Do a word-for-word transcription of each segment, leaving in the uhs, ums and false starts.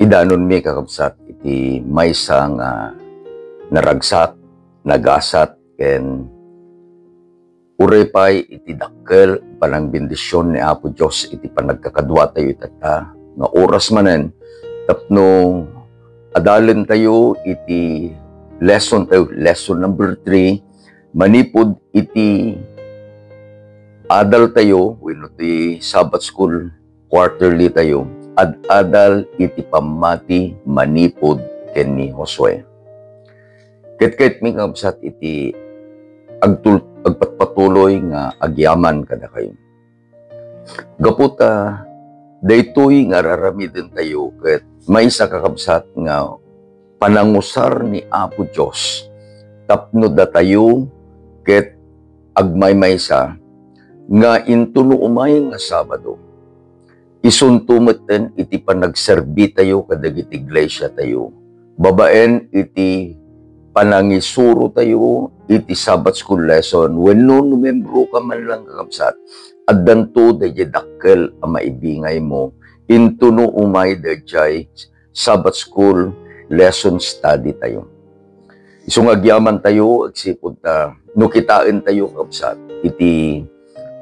Danonmi, kakabsat, iti maysa nga naragsak, nagasat, ken uray pay iti dakkel panangbendision ni Apo Dios iti panagkakaduatayo itatta nga oras manen tapno adalentayo iti lesson tayo, lesson number three, manipud iti adal tayo wenno ti Sabbath School quarterly tayo, ad-adal iti pammati manipud ken ni Josue. Ket kayatmi, kakabsat, iti agtul-, agpatpatuloy nga agyaman kadakayo. Gapu ta daytoy nga ar-aramiden tayo ket maysa, kakabsat, nga panangusar ni Apo Dios tapno datayo ket agmaymaysa nga intono umay nga Sabado, isunto metten iti panagserbitayo kadagiti iglesia tayo, babaen iti panangisuro tayo iti Sabbath School lesson, wenno no membro ka man lang, kakabsat, addanto daydiay dakkel a maibingaymo intono umay daydiay Sabbath School lesson study tayo. Isu nga agyaman tayo, agsipud ta, no kitaen tayo, kabsat, iti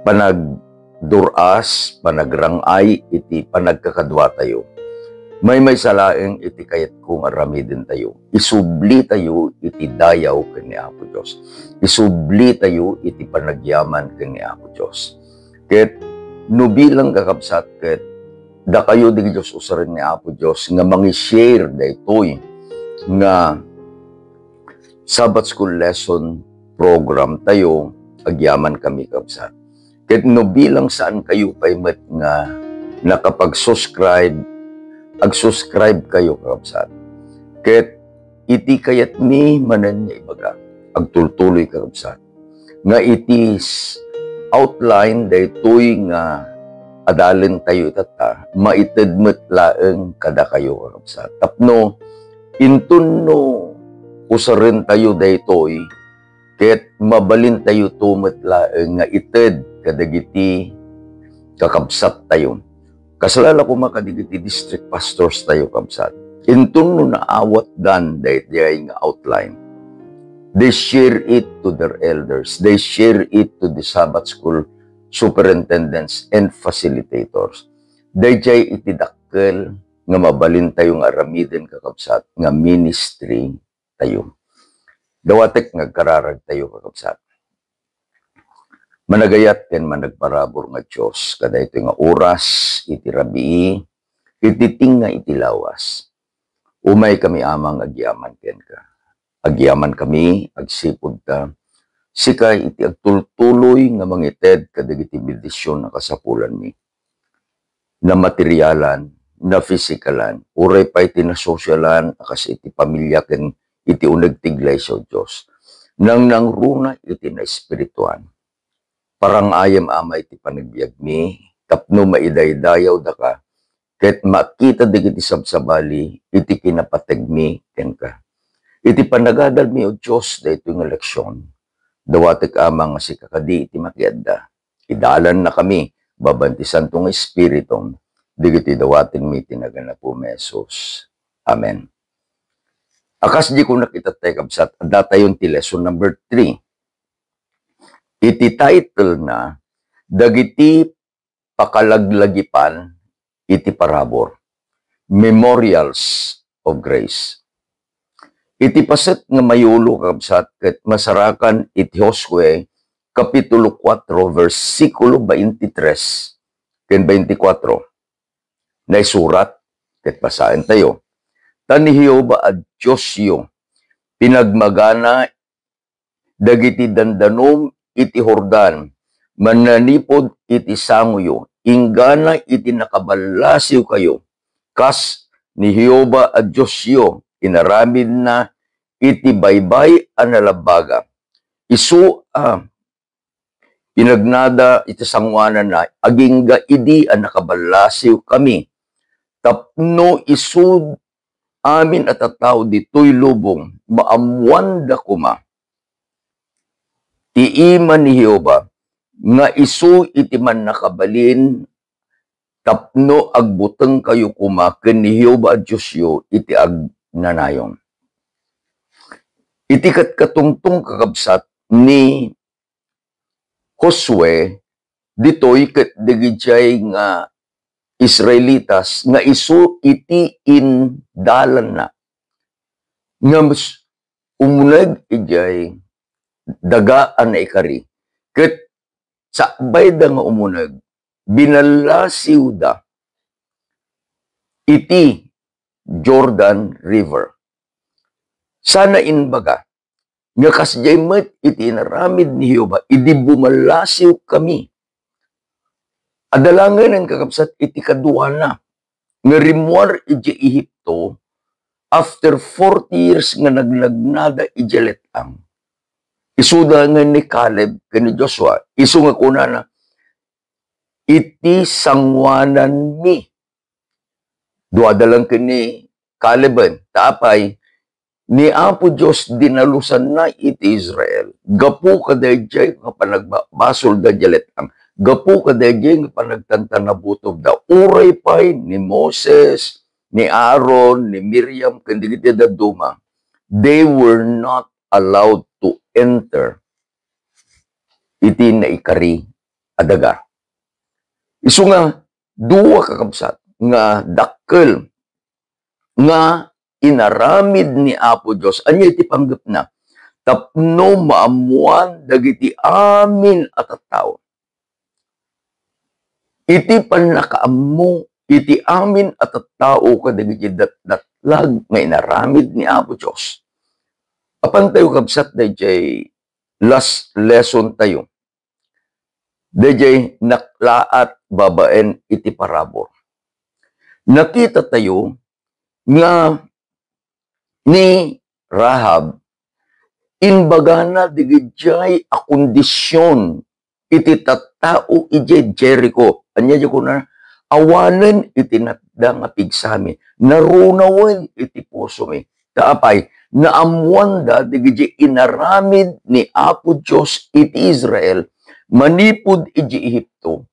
panagdur-as, panagrang-ay iti panagkakadua tayo, maymaysa laeng iti kayatko nga aramiden tayo. Isubli tayo iti dayaw ken ni Apo Dios. Isubli tayo iti panagyaman ken ni Apo Dios. Ket no bilang, kakabsat, ket dakayo dagiti us-usaren ni Apo Dios nga mangi-share daytoy nga Sabbath School lesson program tayo, agyaman kami, kabsat. Ket no bilang saan kayo pay met nga nakapag-subscribe, ag-subscribe kayo, kabsat. Ket iti kayatmi manen nga ibaga, agtultuloy, kakabsat, nga iti s-, outline daytoy nga adalen tayo itatta, maited met laeng kadakayo, kakabsat. Tapno inton no usaren tayo daytoy, ket mabalin tayo to met laeng nga ited kadagiti kakabsat tayo. Kasla la koma kadagiti district pastors tayo, kabsat. Inton no naawatdan daydiay nga outline, they share it to their elders. They share it to the Sabbath School superintendents and facilitators. Daydiay iti dakkel nga mabalin tayo nga aramiden, kakabsat, nga ministry tayo. Dawatek nga agkararag tayo, kakabsat. Managayat ken managparabur nga Dios, kadaytoy nga oras iti rabii, iti tengnga iti lawas, umay kami, Ama, nga agyaman kenka. Agyaman kami agsipud ta sika iti agtultuloy nga mangited kadagiti bendision a kasapulanmi, na materialan, na fisikalan, uray pay ti nasosialan a kas iti pamilya ken iti uneg ti iglesia, O Dios. Nangnangruna iti naespirituan. Parang-ayem, Ama, iti panagbiagmi tapno maidaydayawdaka ket makita dagiti sabsabali iti kinapategmi kenka. Iti panagadalmi, O Dios, daytoy nga leksion, dawatek, Ama, nga sika kadi iti makiadda. Idalannakami babaen ti Santo nga Espiritum, dagiti dawatenmi iti nagan Apomi a Jesus. Amen. A kas di kunak itattay, kabsat, addatayon ti lesson number three. Iti title na, dagiti pakalaglagipan iti parabur, Memorials of Grace. Iti paset nga mayulo, kabsat, ket masarakan iti Josue, Kapitulo kuatro, bersikulo baintitres ken baintikuatro. Naisurat, ket basaentayo, "Ta ni Jehovah a Diosyo, pinagmagana dagiti dandanom iti Jordan, mananipud iti sangoyo, inggana iti nakaballasiwkayo, kas ni Jehovah a Diosyo inaramidna iti baybay a nalabbaga. Isu a pinagnada iti sangoananna, agingga idi a nakaballasiwkami, tapno isu amin a tattao ditoy lubong, maammoanda koma ti ima ni Jehovah nga isu iti mannakabalin tapno agbutengkayo koma ken ni Jehovah a Diosyo iti agnanayon. Iti katkatungtong, kakabsat, ni Josue, ditoy ket dagidiay nga Israelitas nga isu iti indalanna nga mus-, umuneg idiay daga a naikari. Ket sakbayda nga umuneg, binallasiwda iti Jordan River. Sana imbaga nga kasdiay met iti inaramid ni Jehovah idi bumallasiwkami. Adda laengen, kakabsat, iti kaduana nga rimmuar idiay Ehipto after forty years nga nagnagnada idiay let-ang. Isuda nga ni Caleb ken ni Joshua, isu nga kunana, "Iti sanguananmi." Duada laeng ken ni Caleben, ta apay, ni Apo Dios dinalusanna iti Israel. Gapu kadaydiay nga panagbabasolda idiay let-ang, gapu kadaydiay nga panagtantanabutobda, uray pay ni Moses, ni Aaron, ni Miriam, ken dagiti dadduma, they were not allowed to enter iti naikari a daga. Isu nga, dua, kakabsat, nga dakkel nga inaramid ni Apo Dios. Ania iti panggepna? Tapno maammuan dagiti amin a tattao. Iti pannakaammo iti amin a tattao kadagiti datdatlag nga inaramid ni Apo Dios. Apan tayo, kabsat, daydiay last lesson tayo. Daydiay naklaat babaen iti parabur. Nakita tayo nga ni Rahab, imbagana digidiay a kondisyon iti tattao idiay Jericho. Ania diay kuna? Awanen iti natda nga pigsami, narunawen iti pusomi. Ta apay, naammuanda digidiay inaramid ni Apo Dios iti Israel manipud idiay Egipto,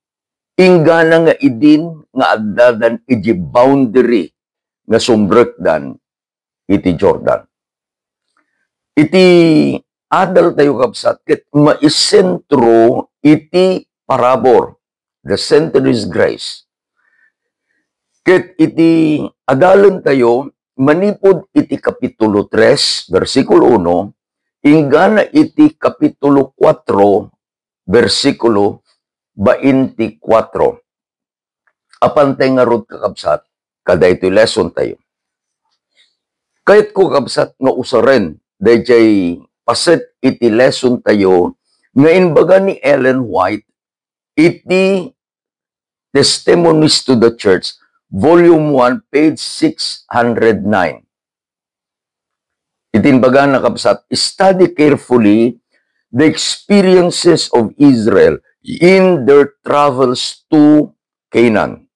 inggana nga idin nga addadan idiay boundary nga sumrekdan iti Jordan. Iti adal tayo, kabsat, ket maisentro iti parabur. The center is grace. Ket iti adalen tayo, manipud iti Kapitulo tres, bersikulo uno, inggana iti Kapitulo kuatro, bersikulo bainti kuatro. Apan tay ngarud, kakabsat, kadaytoy lesson tayo. Kayatko, kabsat, nga usaren daydiay paset iti lesson tayo nga imbaga ni Ellen White iti Testimonies to the Church, Volume one, page six hundred nine. Iti imbagana, kabsat, study carefully the experiences of Israel in their travels to Canaan.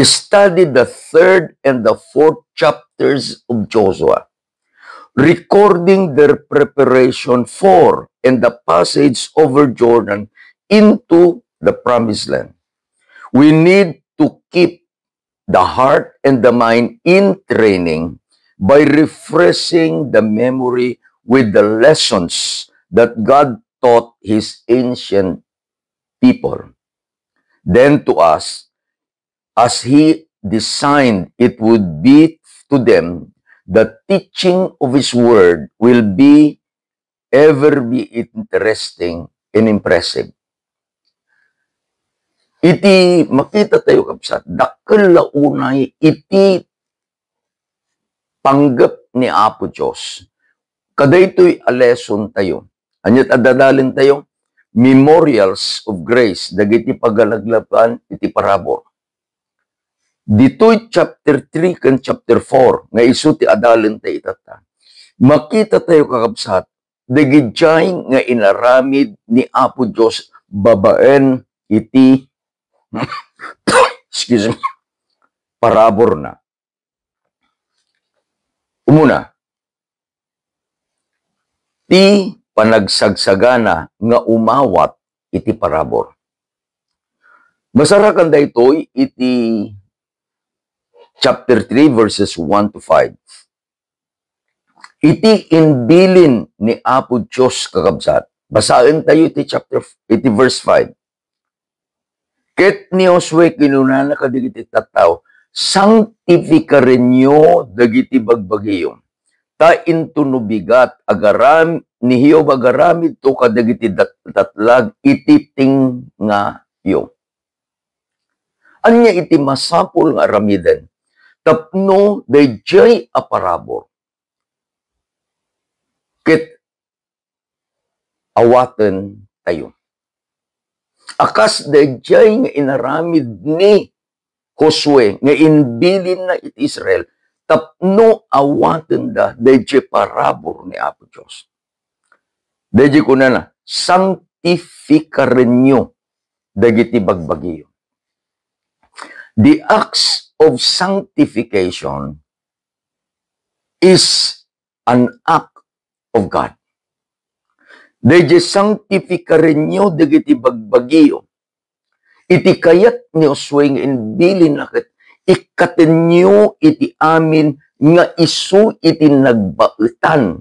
Study the third and the fourth chapters of Joshua, recording their preparation for and the passage over Jordan into the promised land. We need to keep the heart and the mind in training by refreshing the memory with the lessons that God taught his ancient people. Then to us, as he designed it would be to them, the teaching of his word will be ever be interesting and impressive. Iti makita tayo, kabsat, dakkel la unay iti panggep ni Apo Dios. Kadaytoy a lesson tayo. Aniat a dadalen tayo? Memorials of grace, dagiti pagalaglaban iti parabur. Ditoy chapter three ken chapter four, nga isu ti adalen tayo itatta, makita tayo, kakabsat, dagidiay nga inaramid ni Apo Dios babaen iti, excuse me, paraburna. Umuna, ti panagsagsagana nga umawat iti parabur. Masarakan daytoy iti chapter three, verses one to five. Iti imbilin ni Apo Dios, kakabsat. Basaentayo iti chapter, iti verse five. Ket ni Josue kinunana kadagiti tattao, "Sanktifikarenyo dagiti bagbagiyo, ta intono bigat agaram-, ni Jehovah agaramidto kadagiti dat-, datlag iti tengngayo." Ania iti masapul nga aramiden tapno daydiay a parabur ket awaten tayo? A kas daydiay nga inaramid ni Josue nga imbilinna iti Israel tapno awatenda daydiay parabur ni Apo Dios. Daydiay kunana, "Sanktifikarenyo dagiti bagbagiyo." The acts of sanctification is an act of God. Daydiay, "Sanktifikarenyo dagiti bagbagiyo." Iti kayat ni Josue nga imbilinna ket ikkatenyo iti amin nga isu iti nagbaetan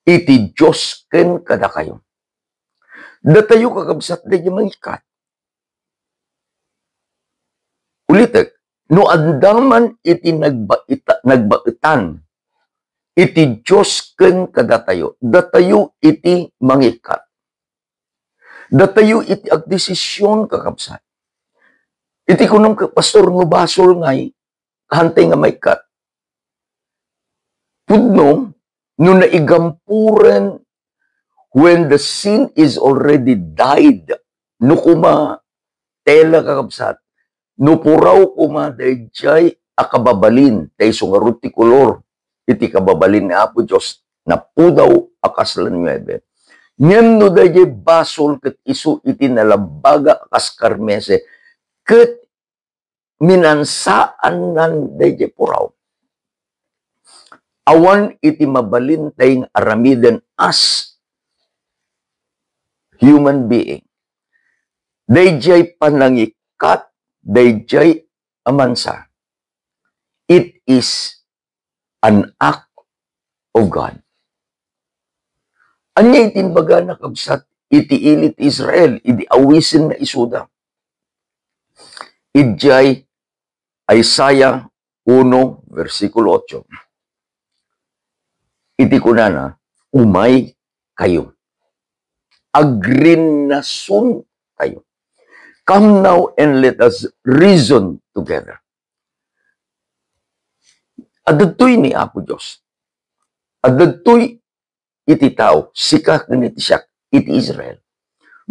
iti Dios ken kadakayo. Datayo, kakabsat, daydiay mangikkat. Ulitek, no adda man iti nagbaita-, nagbaetan iti Dios ken kadatayo, datayo iti mangikkat. Datayo iti agdesisyon, kakabsat. Iti kunam ket, "Pastor, no basol ngay, hantay nga maikkat." Pudno, no naigampuren, when the sin is already died, no kuma, tela, kakabsat, no puraw kuma daydiay a kababalin, ta isu ngarud ti kolor iti kababalin ni Apo Dios, napudaw a kasla nuebe. Ngem no daydiay basol ket isu iti nalabbaga a kas karmese, ket minansaannan daydiay puraw, awan iti mabalintay nga aramiden as human being. Daydiay panangikkat, daydiay a mansa, it is an act of God. Ania iti imbagana, kabsat, iti ili ti Israel idi awisen na isuda? Idiay Isaiah uno, versikulo otso. Iti kunana, "Umaykayo. Agrinnasuntayo. Come now and let us reason together." Adda daytoy ni Apo Dios. Adda daytoy iti tao, sika ken iti siak, iti Israel.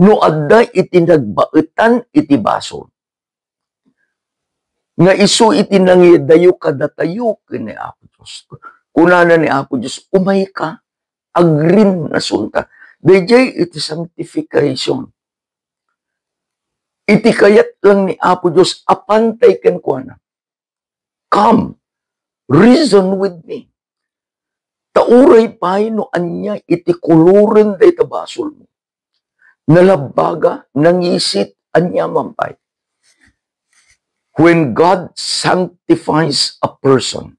No adda iti nagbaetan iti basol, nga isu iti nangidayo kadatayo ken ni Apo Dios, kunana ni Apo Dios, "Umayka, agrinnasunta." Daydiay iti sanctification. Iti kayat lang ni Apo Dios, apantay kenkuana. "Come, reason with me." Ta uray pay no ania iti koloren dayta basolmo, nalabbaga, nangisit, aniaman pay. When God sanctifies a person,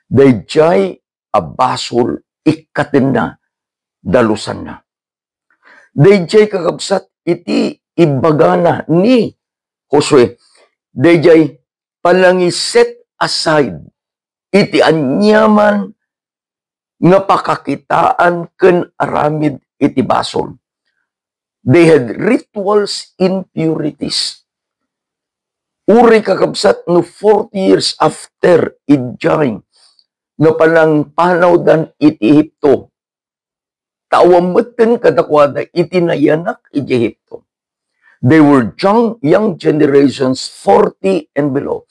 daydiay a basol ikkatenna, dalusanna. Daydiay, kakabsat, iti imbagana ni Josue, daydiay panangi-set aside iti aniaman nga pakakitaan ken aramid iti basol. They had rituals, impurities. Uray, kakabsat, no forty years after idiay nga panangpanawdan iti Ehipto, ta awan metten kadakuada iti nayanak iti Ehipto. They were young, young generations, forty and below.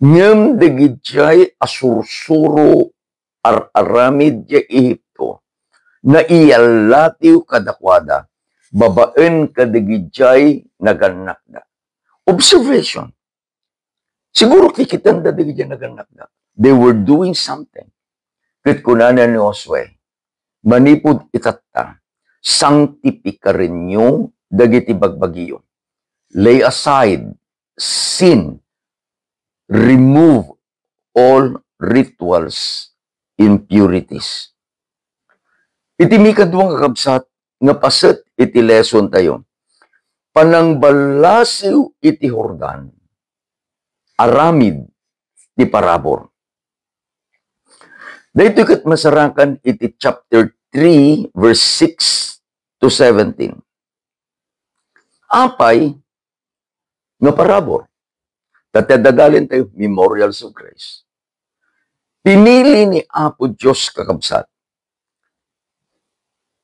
Ngem dagidiay a sursuro ar-aramid idiay Ehipto, naiyallatiw kadakuada babaen kadagidiay nagannakda. Observation. Siguro kikitanda dagidiay nagannakda. They were doing something. Ket kunana ni Josue, manipud itatta, "Sanctifikarenyo dagiti bagbagiyo. Lay aside sin, remove all rituals, impurities. Iti mikadua nga kabsat nga paset iti lesson tayo, panangballasiw iti Jordan, aramid ti parabur. Daytoy ket masarakan iti chapter three, verse six to seventeen. Apay nga parabur? Ta ti adda dalin tayo, Memorials of Grace. Pinili ni Apo Dios, kakabsat,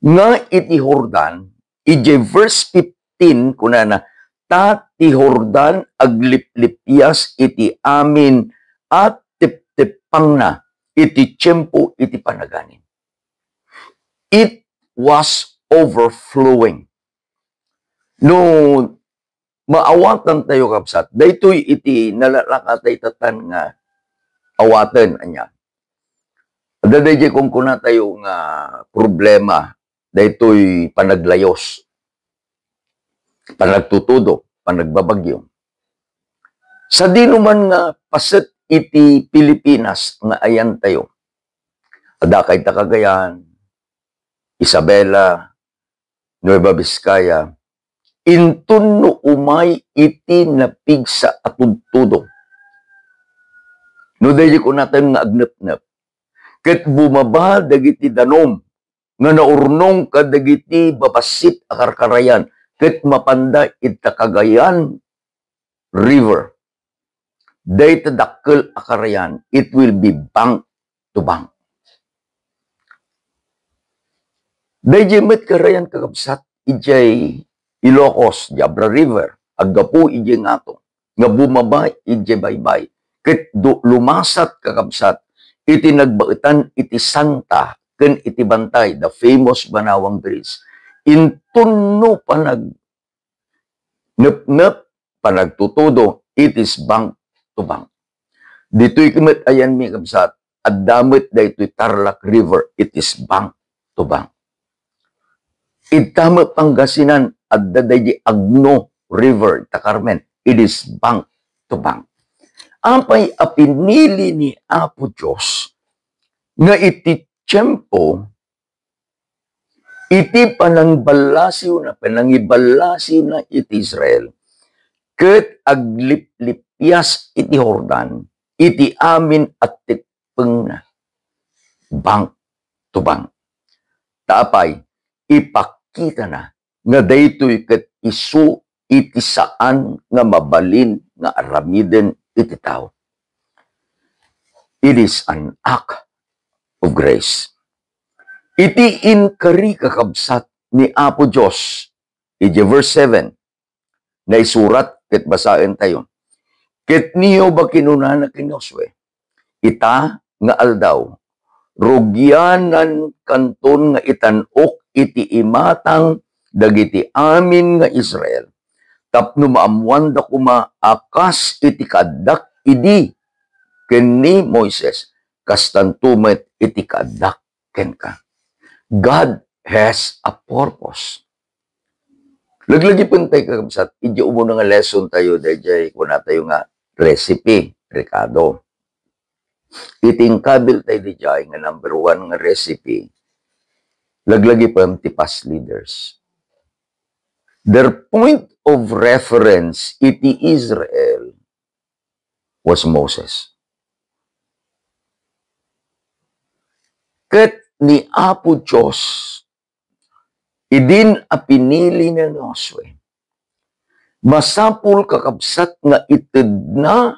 nga iti Jordan, idiay verse fifteen, kunana, "Ta ti Jordan agliplipias iti amin a tepteppangna iti tiempo iti panaganim." It was overflowing. No maawatan tayo, kabsat, daytoy iti nalalakatay tatan nga awaten, ania. Adda dayjay kunkuna tayo nga problema, daytoy panaglayos, panagtutudo, panagbabagyo. Sadino man nga paset iti Pilipinas nga ayan tayo, adda kay ta Cagayan, Isabela, Nueva Vizcaya, inton no umay iti napigsa a tudtudo. No daydi kunatayo nga agnepnep, ket bumaba dagiti danum nga naurnong kadagiti babassit a karkarayan, ket mapanda ita Cagayan River. Dayta dakkel a karayan, it will be bank to bank. Dayjay met karayan, kakabsat, idiay Ilocos, di Abra River, aggapu idiay ngato, nga bumaba idiay baybay. Ket du-, lumasat, kakabsat, iti nagbaetan iti Santa ken iti Bantay, the famous Banawang Bridge. Inton no panag-, nepnep, panagtutudo, it is bank to bank. Ditoy met ayanmi, kabsat, adda met daytoy Tarlac River, it is bank to bank. Ita met Pangasinan, adda daydi Agno River, ita Carmen, it is bank to bank. Apay a pinili ni Apo Dios nga iti tiempo iti panangballasiwna, panangiballasiwna iti Israel, ket agliplipias iti Jordan iti amin a teppengna, bank to bank. Ta apay, ipakitana nga daytoy ket isu iti saan nga mabalin nga aramiden iti tao. It is an act of grace. Iti inkari, kakabsat, ni Apo Dios, iti verse seven, naisurat ket basaentayo. Ket ni Jehovah kinunana ken ni Josue, "Ita nga aldaw, rugianankanton nga itan-ok iti imatang dagiti amin nga Israel, tapno maammoanda koma a kas iti kaaddak idi ken ni Moises, kastanto met iti kaaddak kenka." God has a purpose. Laglagipentayo, kakabsat, iti umuna nga lesson tayo, dayjay kunatayo nga recipe, rekado. Iti inkabil tayo dayjay nga number one nga recipe, laglagipen ti past leaders. Their point of reference iti Israel was Moses. Ket ni Apo Dios, idin a pinili ni Josue, masapul, kakabsat, nga itedna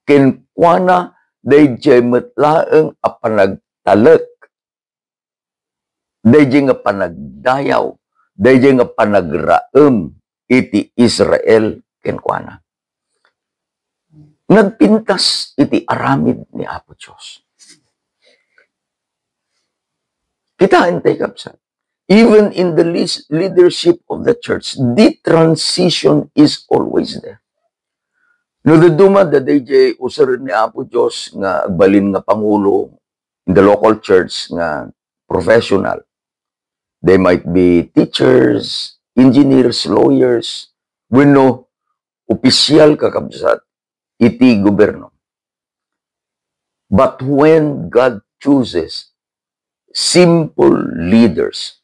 kenkuana dayjay met laeng a panagtalek, dayjay nga panagdayaw, dayjay nga panagraem iti Israel kenkuana. Nagpintas iti aramid ni Apo Dios. Kitaentayo, kabsat, even in the leas-, leadership of the church, the transition is always there. No dadduma, dayjay usaren ni Apo Dios nga agbalin nga pangulo in the local church nga professional. They might be teachers, engineers, lawyers, wenno opisyal, kakabsat, iti gobyerno. But when God chooses simple leaders,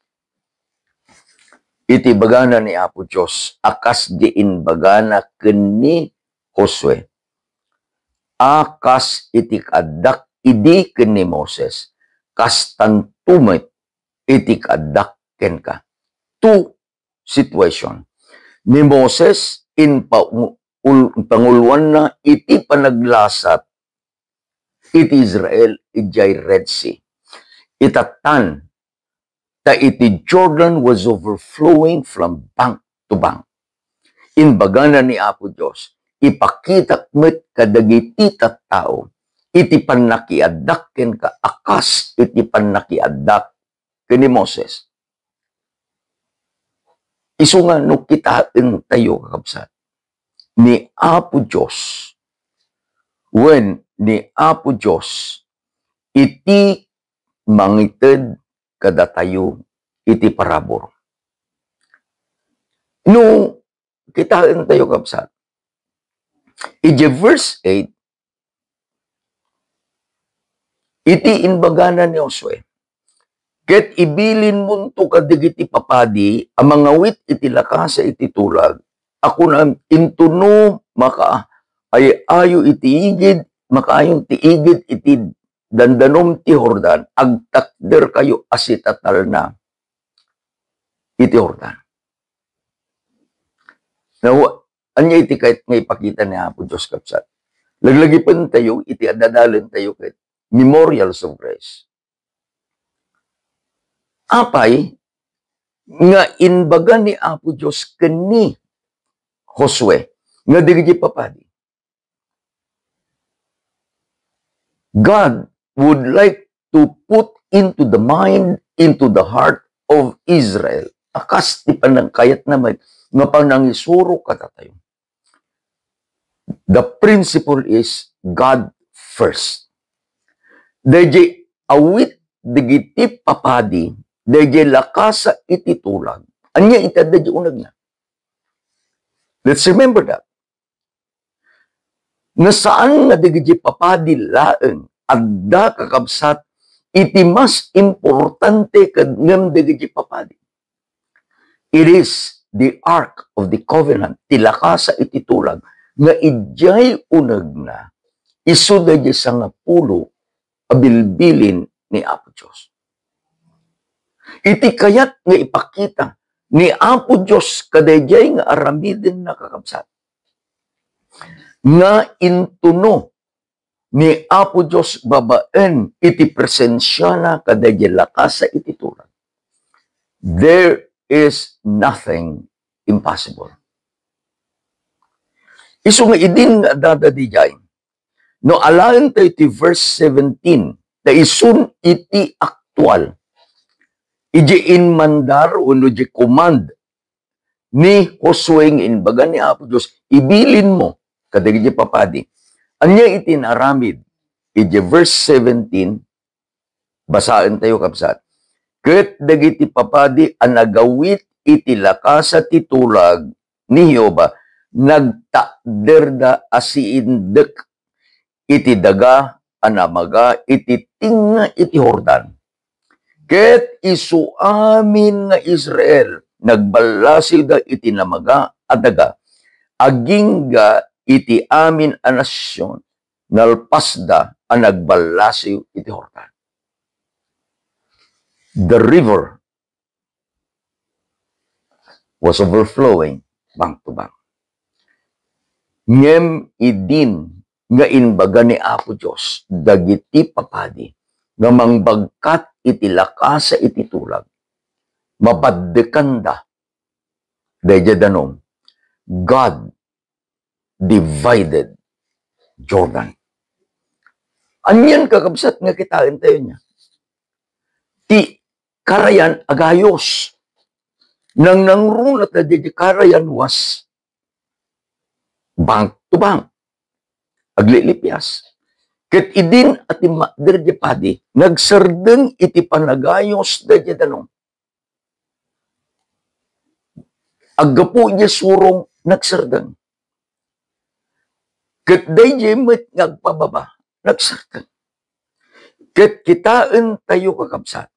iti ibagana ni Apo Dios a kas di imbagana ken ni Josue, a kas iti kaaddak idi ken ni Moses, kastanto met iti kaaddak kenka. Two situation. Ni Moses, inpa-, ul-, panguluanna iti panaglasat iti Israel idiay Red Sea. Itatan, ta iti Jordan was overflowing from bank to bank. Imbagana ni Apo Dios, "Ipakitak met kadagiti tattao iti pannakiaddak kenka a kas iti pannakiaddak ken ni Moses." Isu nga no kitaentayo, kakabsat, ni Apo Dios, wen ni Apo Dios iti mangited kadatayo iti parabur. No kitaentayo, kabsat, iti verse eight, iti imbagana ni Josue, "Ket ibilinmonto kadagiti papadi a mangawit iti lakasa iti tulag, a kunam, intono maka-, ay-ayo iti igid, makaayon ti igid iti dandanom ti Jordan, agtakderkayo a sitatalna iti Jordan." Now, ania iti kayat nga ipakita ni Apo Dios, kabsat? Laglagipentayo iti adadalentayo ket Memorials of Grace. Apay nga imbaga ni Apo Dios ken ni Josue nga dagiti papadi? God would like to put into the mind, into the heart of Israel, a kas ti panangkayatna met nga panangisuro kadatayo. The principle is God first. Daydiay awit dagiti papadi, daydiay lakasa iti tulag. Ania iti adda di unegna? Let's remember that. Nga saan nga dagiti papadi laeng adda, kakabsat, iti mas importante ket ngem dagiti papadi. It is the Ark of the Covenant, ti lakasa iti tulag, nga idiay unegna, isu daydiay sangapulo a bilbilin ni Apo Dios. Iti kayat nga ipakita ni Apo Dios kadaydiay nga aramidenna, kakabsat, nga intuno ni Apo Dios babaen iti presensiana kadaydiay lakasa iti tulag. There is nothing impossible. Isu nga idin nga adda daydiay, no alaentayo iti verse seventeen, ta isun iti aktual, iti inmandar wenno iti command ni Josue nga imbaga ni Apo Dios, "Ibilinmo kadagiti papadi." Ania iti naaramid iti verse seventeen? Basaentayo, kabsat. "Ket dagiti papadi a nagawit iti lakasa ti tulag ni Jehovah, nagtakderda a siindek iti daga a namaga iti tengnga iti Jordan. Ket isu amin nga Israel, nagballasiwda iti namaga a daga, agingga iti amin a nasion, nalpasda a nagballasiw iti Jordan." The river was overflowing bank to bank. Ngem idin nga imbaga ni Apo Dios dagiti papadi nga mangbagkat iti lakasa iti tulag, mabaddekanda daydiay danum. God divided Jordan. Anian, kakabsat, nga kitaentayo nia? Ti karayan a gayos. Nangnangruna ta daydiay karayan was bank to bank. Aglilipias. Ket idin a timmakder daydiay padi, nagsardeng iti panagayos daydiay danum. Aggapu idiay surong, nagsardeng. Ket daydiay met nga agpababa, nagsardeng. Ket kitaentayo, kakabsat,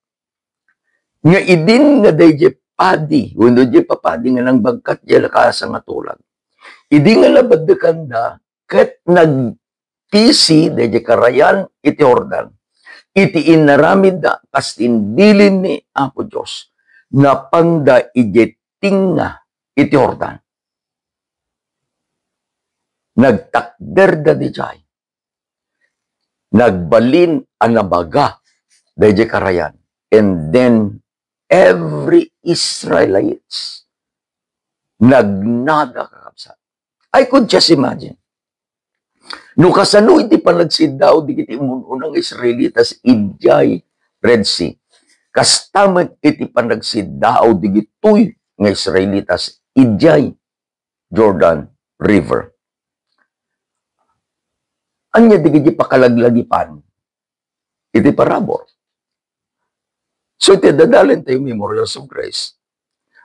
nga idin nga daydiay padi, wenno diay papadi nga nangbagkat diay lakasa nga tulag, idi nga nabaddekanda ket nagpisi daydiay karayan iti Jordan, iti inaramidda kas ti imbilin ni Apo Dios, napanda idiay tengnga iti Jordan. Nagtakderda idiay. Nagbalin a nabaga daydiay karayan. And then, every Israelites nagnada, kakabsat. I could just imagine. No kasano iti panagsiddaaw dagiti immun-unang Israelitas idiay Red Sea, kasta met iti panagsiddaaw dagitoy nga Israelitas idiay Jordan River. Ania dagiti pakalaglagipan iti parabur? So, iti adda dalentayo, Memorials of Grace,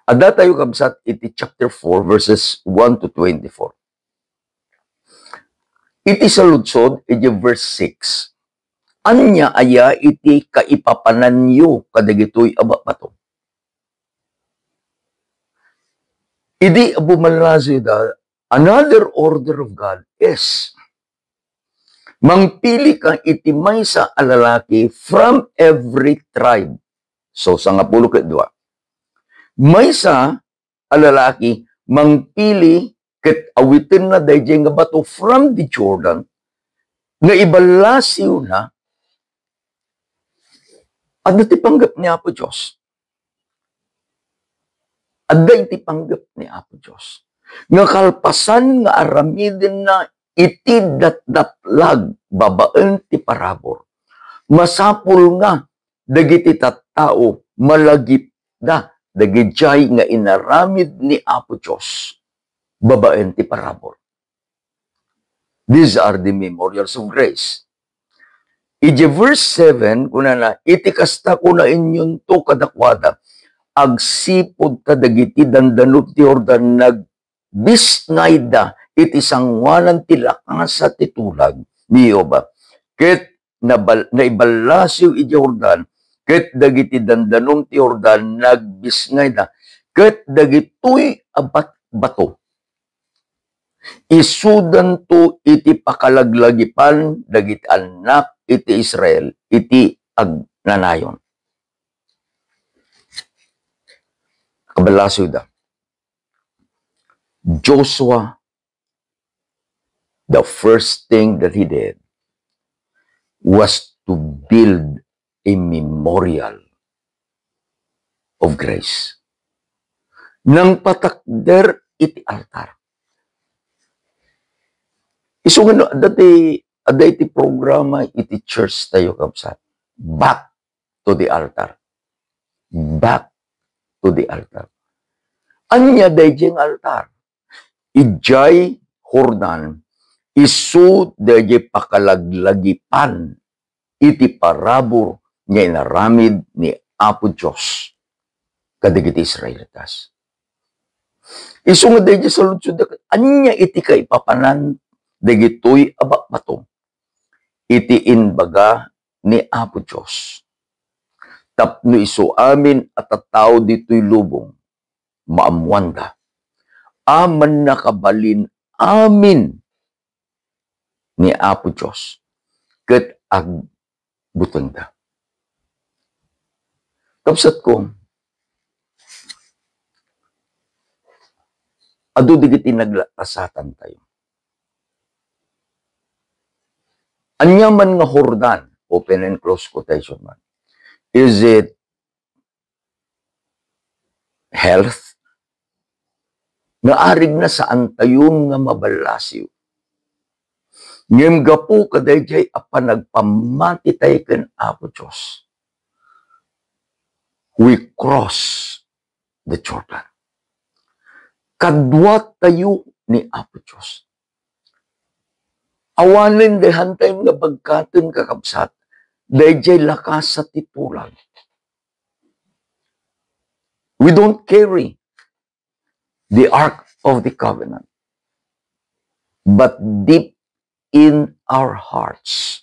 adda tayo, kabsat, iti chapter four, verses one to twenty-four. Iti saludsod, iti verse six, ania aya iti kaipapananyo kadagitoy a ba-, bato? Idi bumallasiwda, another order of God is, mangpili ka iti maysa a lalaki from every tribe. So, sangapulo ket dua. Maysa a lalaki mangpili ket awitenna daydiay nga bato from the Jordan, nga iballasiwna, adda ti panggep ni Apo Dios. Adda iti panggep ni Apo Dios nga kalpasan nga aramidenna iti datdatlag babaen ti parabur, masapul nga dagiti tattao malagipda dagidiay nga inaramid ni Apo Dios babaen ti parabur. These are the memorials of grace. Iti verse seven, kunana, "Iti kasta, kunaenyonto kadakuada, agsipud ta dagiti dandanom ti Jordan nagbisngayda iti sangoanan ti lakasa ti tulag ni Jehovah, ket nabal-, naiballasiw iti Jordan, ket dagiti dandanom ti Jordan nagbisngayda, ket dagitoy a bat-, bato, isudanto iti pakalaglagipan dagiti annak iti Israel iti agnanayon." Kaballasiwda. Joshua, the first thing that he did was to build a memorial of grace. Nangpatakder iti altar. Isu nga no, adda ti, adda iti programa iti church tayo, kabsat. Back to the altar. Back to the altar. Ania daydiay nga altar? Idiay Jordan, isu daydiay pakalaglagipan iti parabur nga inaramid ni Apo Dios kadagiti Israelitas. Isu nga daydiay saludsodda, ania iti kaipapanan dagitoy a ba-, bato? Iti imbaga ni Apo Dios tapno isu amin a tattao ditoy lubong, maammoanda a mannakabalin amin ni Apo Dios ket agbutengda. Kabsatko, adu dagiti naglatasatan tayo. Ania man nga Jordan, open and close quotation man, is it health? Nga arigna, saan tayon nga maballasiw. Ngem gapu kadaydiay a panagpammati tayo ken Apo Dios, we cross the Jordan. Kadua tayo ni Apo Dios. Awanen dayhan tayo nga bagkaten, kakabsat, daydiay lakasa ti tulag. We don't carry the Ark of the Covenant, but deep in our hearts.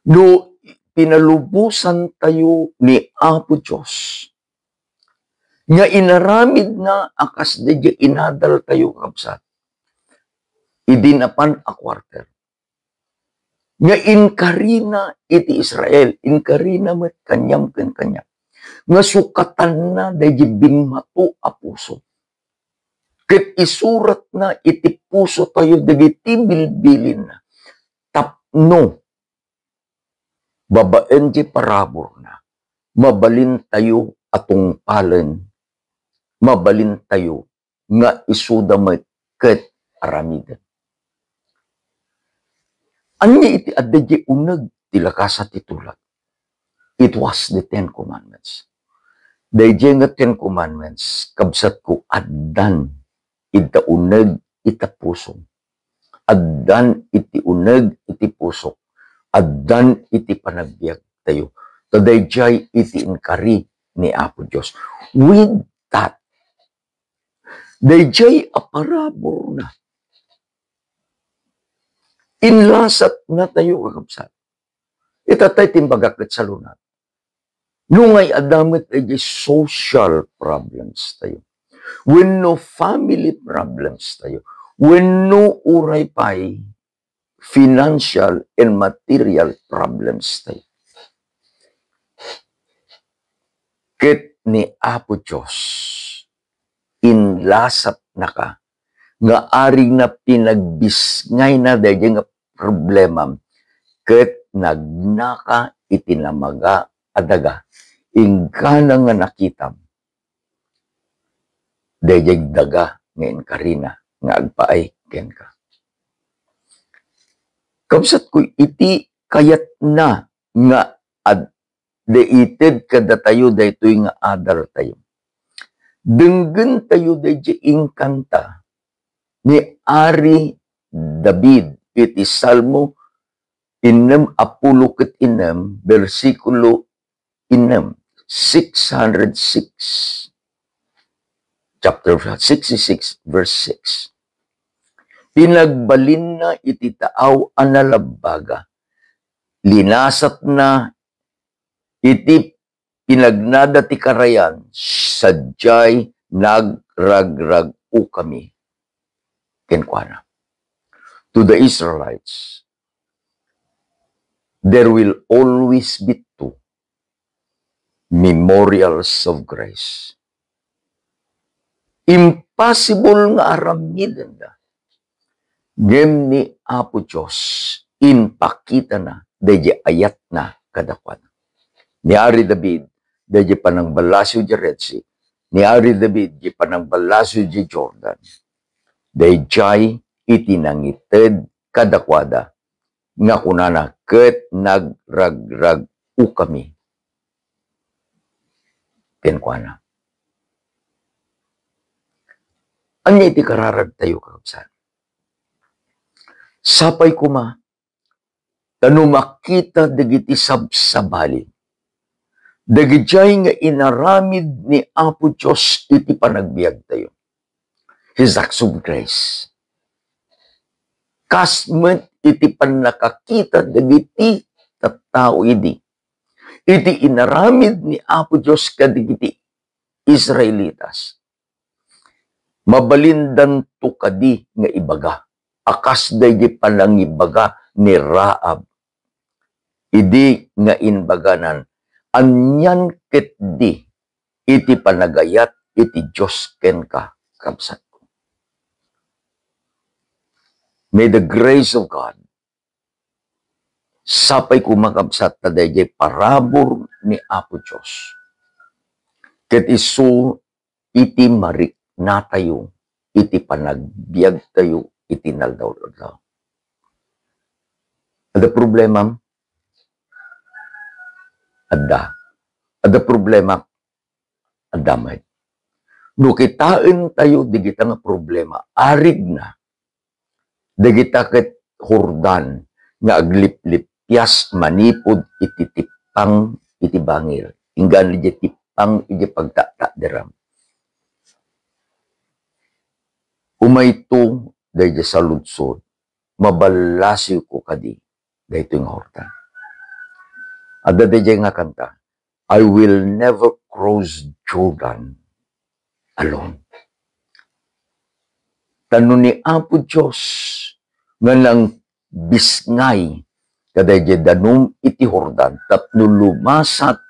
No pinalubosan tayo ni Apo Dios nga inaramid na a kas daydiay inadal tayo, kabsat, idi napan a quarter, nga inkarina iti Israel, inkarina met kaniam ken kaniam, nga sukatanna daydiay bimmato a puso. Ket isuratna iti puso tayo dagiti bilbilinna, tapno babaen ti paraburna, mabalin tayo a tungpalen, mabalin tayo nga isuda met ket aramiden. Ania iti adda idiay uneg ti lakasa ti tulod? It was the Ten Commandments. Daydiay nga Ten Commandments, kabsatko, addan ita uneg ita puso. Addan iti uneg iti pusok. Addan iti panagbiag tayo. Ta daydiay iti inkari ni Apo Dios. With that, daydiay a paraburna, inlasat na tayo, kakabsat. Ita tay timbagak ket salunat. No ngay adda met daydiay social problems tayo, wenno family problems tayo, wenno uray pay financial and material problems tayo, ket ni Apo Dios inlasatnaka nga arigna, pinagbisngayna daydiay nga problemam, ket nagnaka iti namaga a daga, inggana nga nakitam daydiay daga nga inkarina nga agpaay kenka. Kabsatko, iti kayatna nga ad-, ited kadatayo daytoy nga adal tayo. Denggen tayo daydiay inkanta ni Ari David iti Salmo innem a pulo ket innem, bersikulo innem, six hundred six. Chapter sixty-six, verse six. Pinagbalinna iti taaw a nalabbaga. Linasatna iti pinagnada ti karayan, sadiay nagragrag-okami kenkuana. To the Israelites, there will always be two memorials of grace. Impossible nga aramidenda. Ngem ni Apo Dios, impakitana daydiay ayatna kadakuada. Ni Ari David, daydiay panangballasiw di Red Sea. Ni Ari David, di panangballasiw di Jordan. Daydiay iti nangited kadakuada nga kunana, "Ket nagragrag-okami kenkuana." Ania iti kararag tayo, kakabsat? Sapay koma ta no makita dagiti sabsabali, dagidiay nga inaramid ni Apo Dios iti panagbiag tayo, His acts of grace. Kas met iti pannakakita dagiti tattao idi, iti inaramid ni Apo Dios kadagiti Israelitas, mabalindanto kadi nga ibaga a kas daydi panangibaga ni Rahab idi nga imbaganan, "Anian ketdi iti panagayat iti Dios kenka, kabsatko?" May the grace of God, sapay koma, kabsat, ta daydiay parabur ni Apo Dios ket isu iti mariknatayo iti panagbiagtayo iti naldaw-aldaw. Adda problemam? Adda. Adda problema? Adda met. No kitaentayo dagita nga problema, arigna dagita ket Jordan nga agliplippias manipud iti tippang iti bangir, inggana idiay tippang idiay pagtattakderam. Umayto daydiay saludsod, maballasiwko kadi daytoy nga Jordan. Adda daydiay nga kanta, "I will never cross Jordan alone." Ta no ni Apo Dios nga nangbisngay kadaydiay danum iti Jordan tapno lumasat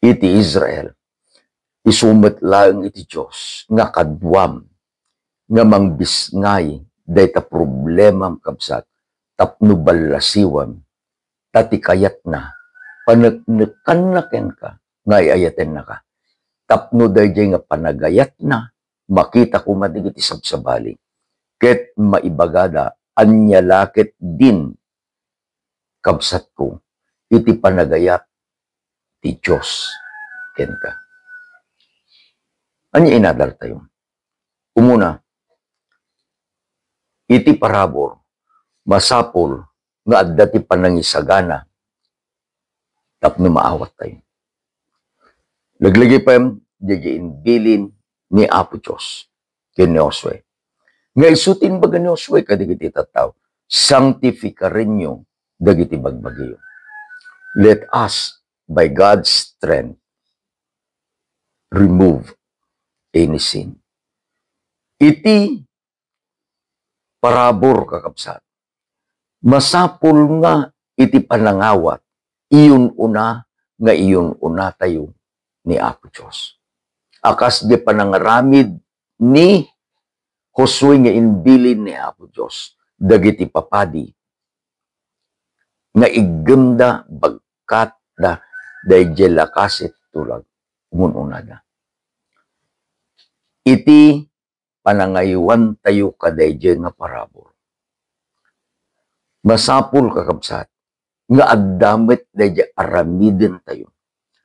iti Israel, isu met laeng iti Dios nga kaduam nga mangbisngay dayta problemam, kabsat, tapno ballasiwem, ta ti kayatna, paneknekanna kenka nga ay-ayatennaka. Tapno daydiay nga panagayatna, makita koma dagiti sabsabali, ket maibagada, ania la ketdin, kabsatko, iti panagayat ti Dios kenka. Ania inadartayo? Umuna, iti parabur, masapul nga adda ti panangisagana tapno maawattayo. Laglagipen, daydiay imbilin ni Apo Dios ken ni Josue. Nga isu ti imbaga ni Josue kadagiti tattao, "Sanctifikarenyo dagiti bagbagiyo." Let us, by God's strength, remove any sin. Iti parabur, kakabsat, masapul nga iti panangawat, iyun-una nga iyun-unatayo ni Apo Dios. A kas di panangaramid ni Josue nga imbilin ni Apo Dios dagiti papadi nga iggemda bagkatda daydiay lakasi ti tulag, umun-unada. Iti panangaywantayo kadaydiay nga parabur, masapul, kakabsat, nga adda met daydiay aramidentayo.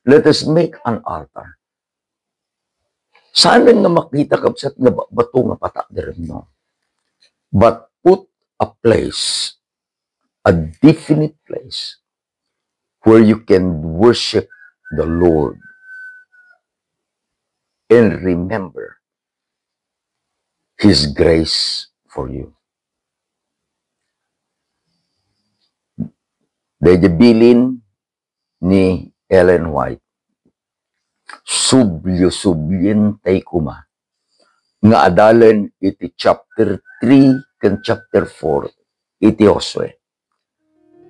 Let us make an altar. Saan nga makita, kabsat, nga ba-, bato nga pataderem, no? But put a place, a definite place, where you can worship the Lord and remember His grace for you. Daydiay bilin ni Ellen White, "Sublio-sublientay koma nga adalen iti chapter three ken chapter four iti Josue,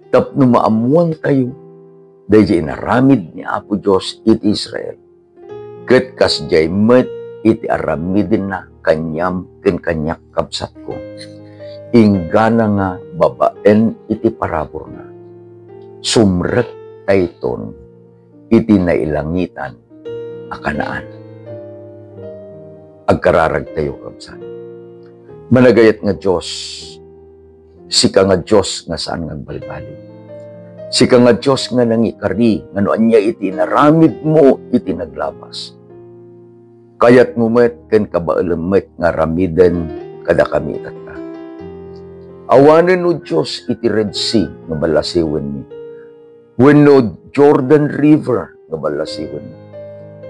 tapno maammoantayo daydiay inaramid ni Apo Dios iti Israel, ket kasdiay met iti aramidenna kaniam ken kaniak, kabsatko. Inggana nga babaen iti paraburna, sumrektayton iti nailangitan a Canaan." Agkararagtayo, kabsat. Managayat nga Dios, sika nga Dios nga saan nga agbalbaliw. Sika nga Dios nga nangikari nga no ania iti inaramidmo iti naglabas, kayatmo met ken kabaelem met nga aramiden kadakami itatta. Awanen, O Dios, iti Red Sea nga ballasiwenmi, wenno Jordan River nga ballasiwenmi.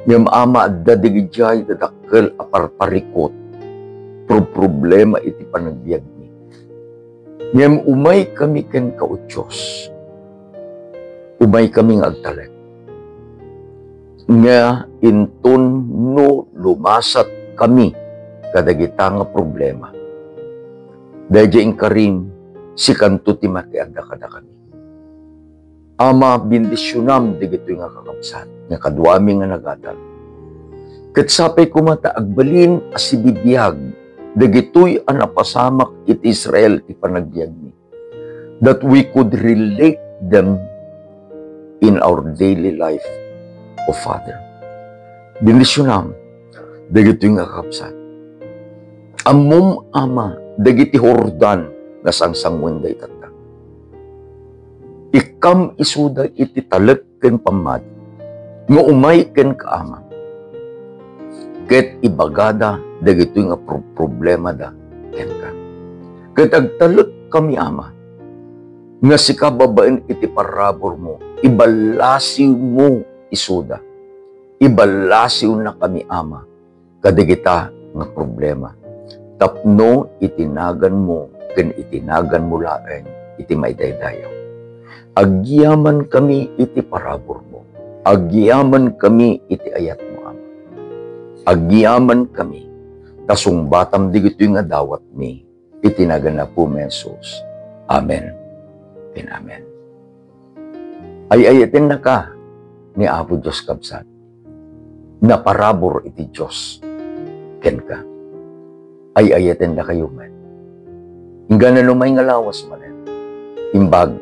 Ngem, Ama, adda dagidiay dadakkel a parparikut, pro-, problema iti panagbiagmi. Ngem umaykami kenka, O Dios. Umaykami nga agtalek. Nga inton no lumasatkami kadagita nga problema, daydiay inkarim, sikanto ti makiadda kadakami. Ama, bendisionam dagitoy nga kakabsat nga kaduami nga nagatal. Ket sapay koma ta agbalin a sibibiag dagitoy a napasamak iti Israel ti panagbiagmi, that we could relate them in our daily life, O Father. Bendisionam dagitoy nga kakabsat. Ammom, Ama, dagiti Jordan nga sangsanguenda itatta. Ikkam isuda iti talek ken pammati nga umay kenka, Ama, ket ibagada dagitoy nga pro-, problemada kenka. Ket agtalekkami, Ama, nga sika babaen iti paraburmo, iballasiwmo isuda. Iballasiwnakami, Ama, kadagita nga problema. tapno iti naganmo ken iti naganmo laeng iti maidaydayaw. Agyamankami iti paraburmo. Agyamankami iti ayatmo, Ama. Agyamankami ta sungbatam dagitoy nga dawatmi iti nagan ni Apomi a Jesus. Amen ken amen. Ay-ayatennaka ni Apo Dios, kabsat. Naparabur iti Dios kenka. Ay-ayatennakayo met. Inggana no may nga lawas manen, imbag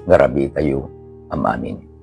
nga rabiitayo amin.